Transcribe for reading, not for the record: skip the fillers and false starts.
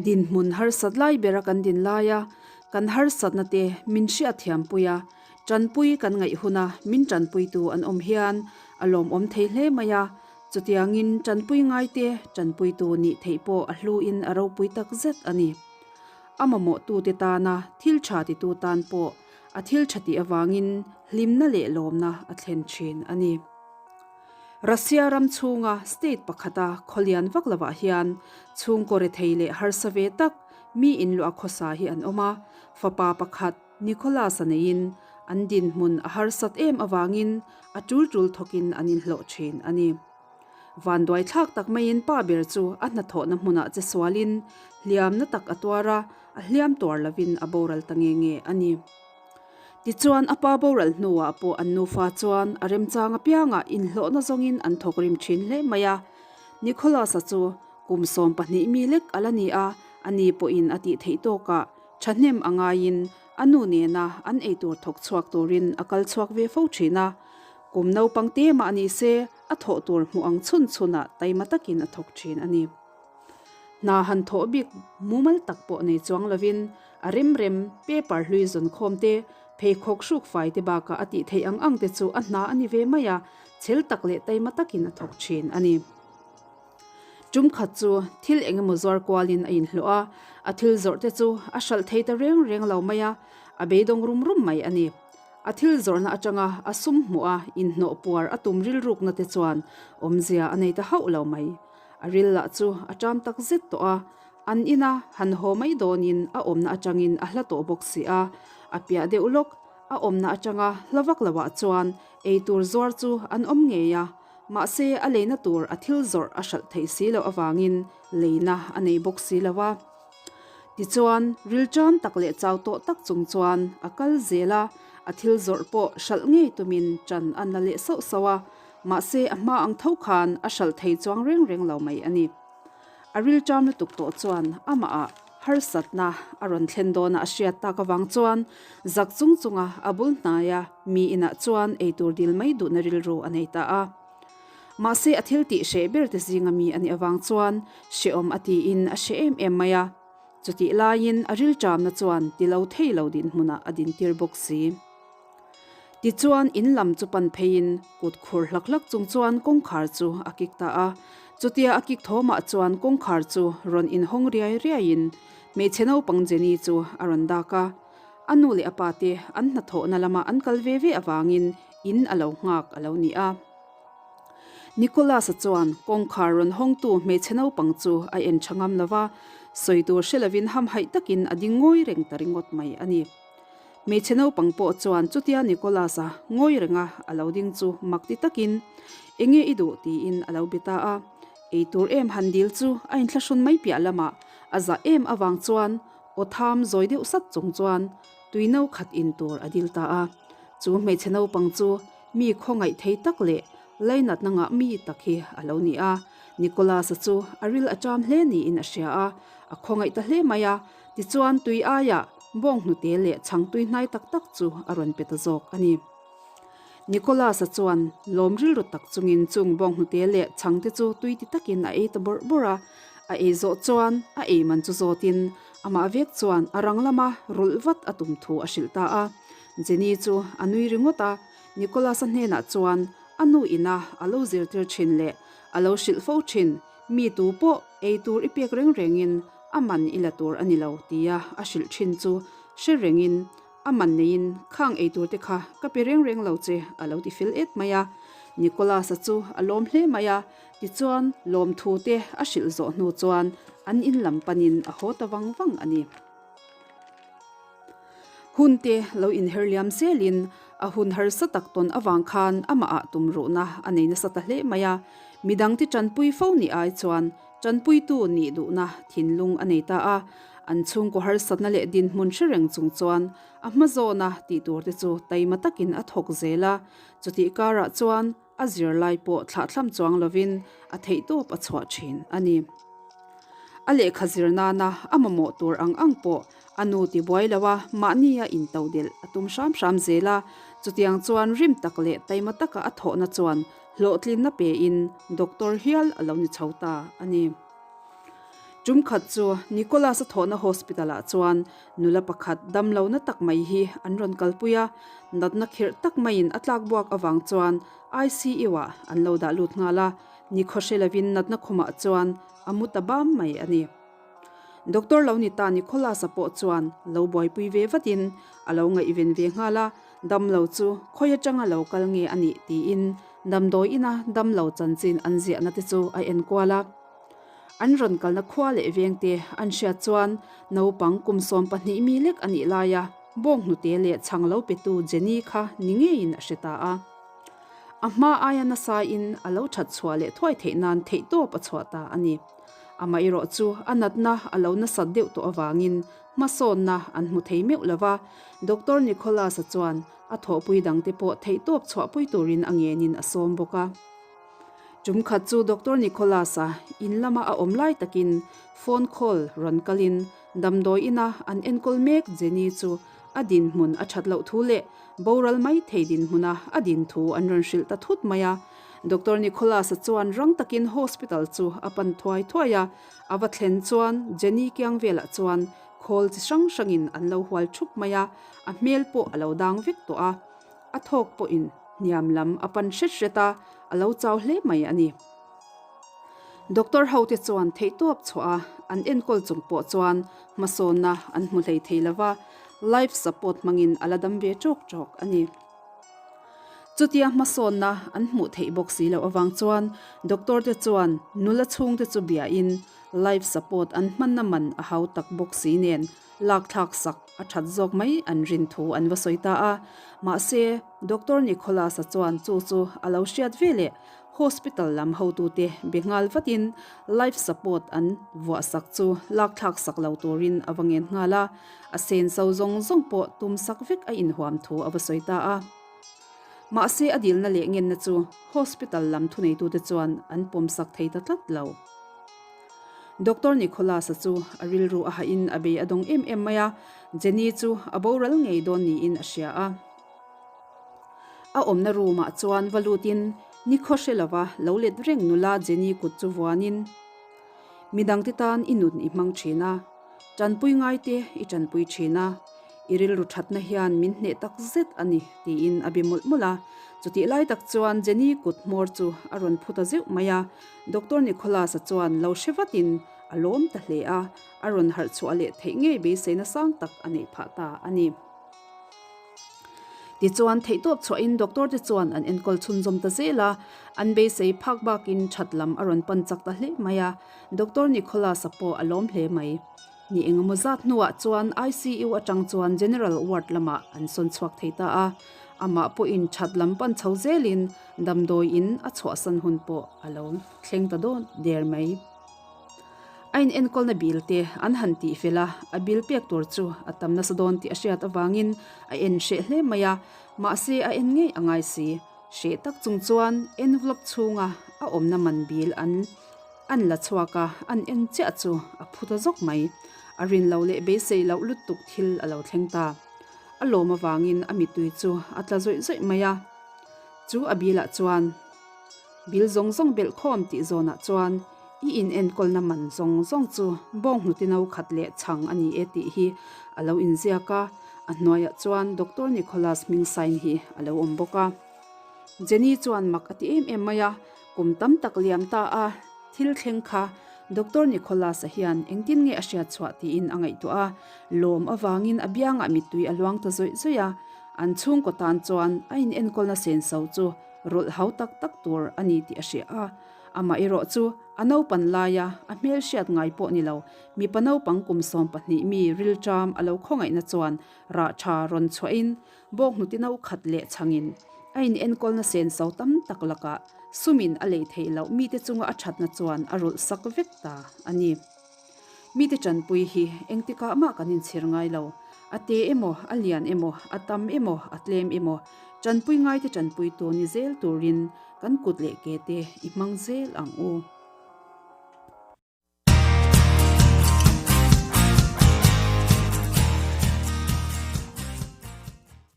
Dinhmun harsat lai bera kan din laia kan harsatna te min hriatthiampui a, tanpui kan ngaih huna min tanpuitu an awm hian a lawmawm thei hle mai a, chutiangin tanpui ngaite tanpuitu nih theih pawh a hluin a ropui tak zet a ni. A mamawhtute tana thil tha titu tan pawh a thil tha tih avangin hlimna leh lawmna a thlen thin a ni. Russia ram chhunga state pakhata khawlian vak lovah hian chhungkaw rethei leh harsa ve tak mi inluah khawsa hi an awm a, fapa pakhat Nicholas-a neiin an dinhmun a harsat em avangin a tul tul thawkin an inhlawh thin a ni. Vanduai thlak tak maiin pa ber chu a hnathawhna hmunah che sualin hliamna tak a tuar a, a hliam tuar lovin a boral ta nge nge a ni. Tichuan a pa boral hnuah pawh an nufa chuan a remchang apiangah inhlawhna zawngin an thawk rim thin hle mai a. Nicholas-a chu kum 12 mi lek a la ni a, ani pawhin a tih theih tawkah thahnem a ngaiin a nu nena an eitur thawk chhuak turin a kal chhuak ve fo thin a. Kum naupang te mah ni se a thawh tur hmuh ang chhun chhunah taima takin a thawk thin a ni. Hna han thawh bik mumal tak pawh nei chuang lovin a rem rem paper hlui zawn khawm te, pheikhawk hruk fai te bakah a tih theih ang ang te chu a hna a ni ve mai a, chhel tak leh taima takin a thawk thin a ni. Tum khat chu thil eng emaw zuar kualin a inhlawh a, a thil zawrh te chu a hralh thei ta reng reng lo mai a, a beidawng rum rum mai a ni. A thil zawrhna atanga a sum hmuh a inhnawh puar a tum rilrukna te chuan awmzia a nei ta hauh lo mai. A ril lah chu a ṭam tak zet tawh a, an ina han haw mai dawnin a awmna atangin a hla tawh bawk si a, a piah deuh lawk a awmna atanga hla vak loah chuan eitur zuar chu an awm ngei a, mahse a leina tur a thil zawrh a hralh theih si loh avangin leina a nei bawk si lo a. Tichuan, rilṭam tak leh chau tawh tak chung chuan a kal zel a, a thil zawrh pawh hralh ngei tumin ṭan a na leh sauh sauh a, mahse a hma ang tho khan a hralh thei chuang reng reng lo mai a ni. A rilṭam lutuk tawh chuan amahah harsatna a rawn thlen dawna a hriat tak avang chuan zak chung chunga a bul hnaia mi inah chuan eitur dil mai duhna rilru a nei ta a. Mahse a thil tih hreh ber te zinga mi a nih avang chuan hrehawm a tiin a hre em em mai a. Chutih laiin a rilṭamna chuan ti lo thei lo dinhmunah a dintir bawk si. Tichuan in lam chu pan pheiin kut khur hlak hlak chung chuan kawngkhar chu a kik ta a. Chutia a kik thawmah chuan kawngkhar chu rawn inhawng riai riaiin hmeichhe naupang Jenny chu a rawn dak a. A nu leh a pa te an hnathawhna lama an kal ve ve avangin in a lo nghak a lo ni a. Nicholas-a chuan kawngkhar rawn hawngtu hmeichhe naupang chu a en tha ngam lo va, sawi tur hre lovin hamhaih takin a ding ngawi reng ta ringawt mai a ni. Hmeichhe naupang pawh chuan chutia Nicholas-a ngawi renga a lo ding chu mak ti takin, Enge i duh? tiin a lo be ta a. Ei tur em han dil chu a inthlahrun mai piah lamah a zah em avang chuan aw tham zawi deuh sat chung chuan tui no khat in tur a dil ta a. Chu hmeichhe naupang chu mi khawngaih thei tak leh lainatna ngah mi tak hi a lo ni a. Nicholas-a chu a ril a ṭam hle niin a hria a, a khawngaih ta hle mai a. Tichuan tui aiah bawng hnute leh chhang tui hnai tak tak chu a rawn pe ta zawk a ni. Nicholas-a chuan lawm rilru tak chungin chung bawng hnute leh chhangte chu tui ti takin a ei ta bawrh bawrh a. A ei zawh chuan a ei man chu zawtin amah vek chuan a rang lama rulh vat a tum thu a hrilh ta a. Jenny chu a nui ringawt a, Nicholas-a hnenah chuan a nu ina a lo zirtir thin leh a lo hrilh fo thin, mi tu pawh ei tur i pek reng rengin a man i la tur a ni lo tia a hrilh thin chu hre rengin a man neiin khang ei tur te kha ka pe reng reng lo che a lo ti fel et mai a. Nicholas-a chu a lawm hle mai a, tichuan lawmthu te a hrilh zawh hnu chuan an in lam panin a haw ta vang vang a ni. Hun te lo inher liam zelin a hun harsa tak tawn avang khan amahah tumruhna a nei nasa ta hle mai a, midangte tanpui fo ni ai chuan tanpuitu nih duhna thinlung a nei ta a, an chhungkaw harsatna leh dinhmun hre reng chung chuan a hma zawna tih tur te chu taima takin a thawk zel a, chutih karah chuan a zirlai pawh thlahthlam chuang lovin a theihtawp a chhuah thin a ni. A lehkha zir nana a mamawh tur ang ang pawh a nu ti buai lo a, mahni a into delh a tum hram hram zel a, chutiang chuan rim tak leh taima taka a thawhna chuan hlawhtlinna pein doctor hial a lo ni chho ta a ni. Tum khat chu Nicholas-a thawhna hospital-ah chuan nula pakhat damlo na tak mai hi an rawn kalpui a, natna khirh tak maiin a tlak buak avang chuan ICU-ah an lo dah lut nghal a, nikhaw hre lovin natna khumah chuan a mu ta bam mai a ni. Doctor lo ni ta Nicholas-a pawh chuan lo buaipui ve vatin a lo ngaihven ve nghal a, damlo chu khawi atanga lo kal nge a nih tiin damdawi ina damlo chanchin an ziahna te chu a enkual a. An rawn kalna khua leh vengte an hriat chuan naupang kum 12 mi lek a nih laia bawnghnute leh chhang lo petu Jenny kha ni ngeiin a hre ta a. A hma aia nasain a lo that chhuah leh thuai theih nan theihtawp a chhuah ta a ni. Amaherawh chu a natna a lo nasat deuh tawh avangin hmasawnna an hmu thei meuh lo va, Doctor Nicholas-a chuan a thawhpui dangte pawh theihtawp chhuahpui turin a ngenin a sawm bawk a. Tum khat chu Doctor Nicholas-a in lama a awm lai takin phone call rawn kalin damdawi ina an enkawl mek Jenny chu a dinhmun a that loh thu leh boral mai thei dinhmuna a din thu an rawn hrilh ta thut mai a. Doctor Nicholas-a chuan rang takin hospital chu a pan thuai thuai a, a va thlen chuan Jenny kiang velah chuan khawl chi hrang hrangin an lo hual thup mai a, a hmel pawh a lo dang vek tawh a. A thawk pawhin hniam lam a pan hret hret a, a lo chau hle mai a ni. Doctor hote chuan theihtawp chhuah a, an enkawl chung pawh chuan hmasawnna an hmu hlei thei lo va, life support hmangin a la dam ve ṭawk ṭawk a ni. Chutia hmasawnna an hmuh theih bawk si loh avang chuan doctor te chuan nula chhungte chu biain life support an hmanna man a hau tak bawk si nen Lakthlak sak a that zawk mai an rin thu an va sawi ta a. Mahse, Doctor Nicholas-a chuan chu chu a lo hriat ve leh hospital lam hotute be nghal vatin life support an vuah sak chu lakthlak sak lo turin a va ngen nghal a, a senso zawng zawng pawh tum sak vek a inhuam thu a va sawi ta a. Mahse, a dilna leh ngenna chu hospital lam thuneitute chuan an pawm sak thei ta tlat lo. Doctor Nicholas-a chu a rilru a hahin a bei a dawng em em mai a, Jenny chu a boral ngei dawn niin a hria a. A awmna room-ah chuan va lutin nikhaw hre lova lo let reng nula Jenny kut chu vuanin, Midangte tan i nun i hmang thin a, tanpui ngaite i tanpui thin a, I rilru thatna hian min hneh tak zet a ni, tiin a be mawlh mawlh a. Chutih lai tak chuan Jenny kut hmawr chu a rawn phu ta zeuh mai a. Doctor Nicholas-a chuan lo hre vatin a lawm ta hle a, a rawn harh chhuah leh theih ngei beiseina sang tak a neih phah ta a ni. Tichuan, theihtawp chhuahin doctor te chuan an enkawl chhunzawm ta zel a, an beisei phak bakin that lam a rawn pan chak ta hle mai a. Doctor Nicholas-a pawh a lawm hle mai. Ni engemaw zat hnuah chuan ICU atang chuan General Ward lamah an sawn chhuak thei ta a, amah pawhin that lam pan chho zelin damdawi in a chhuahsan hun pawh a lo thleng ta dawn der mai. A inenkawlna bill te an han tih fel a, a bill pek tur chu a tam nasa dawn tih a hriat avangin a en hreh hle mai a, mahse a en ngei a ngai si. Hreh tak chung chuan envelope chhunga a awmna man bill an An la chhuak a, an en chiah chu a phu ta zawk mai. A rin lo leh beisei loh lutuk thil a lo thleng ta. A lawm avangin a mittui chu a tla zawih zawih mai a. Chu a bilah chuan, Bil zawng zawng belh khawm tih zawnah chuan i inenkawlna man zawng zawng chu bawnghnute no khat leh chhang a ni e tih hi a lo inziak a, a hnuaiah chuan Doctor Nicholas hming sign hi a lo awm bawk a. Jenny chuan mak a ti em em mai a, kum tam tak liam ta a, thil thleng kha Doctor Nicholas-a hian engtin nge a hriat chhuah tiin a ngaihtuah a, lawm avangin a biangah mittui a luang ta zawih zawih a, an chhungkaw tan chuan a inenkawlna senso chu rawlh hau tak tak tur a ni tih a hria a, amah erawh chu a naupan laia a hmel hriat ngai pawh ni lo, mipa naupang kum 12 mi rilṭam a lo khawngaihna chuan rah ṭha rawn chhuahin Bawkhnute no khat leh chhangin a in enkawlna senso tam tak lakah sumin a lei theih loh mite chunga a thatna chuan a rulh sak vek ta a ni. Mite tanpui hi engtikah mah kan inchhir ngai lo. A te emaw, a lian emaw, a tam emaw, a tlem emaw, tanpui ngaite tanpuitu ni zel turin kan kut leh ke te i hmang zel ang u.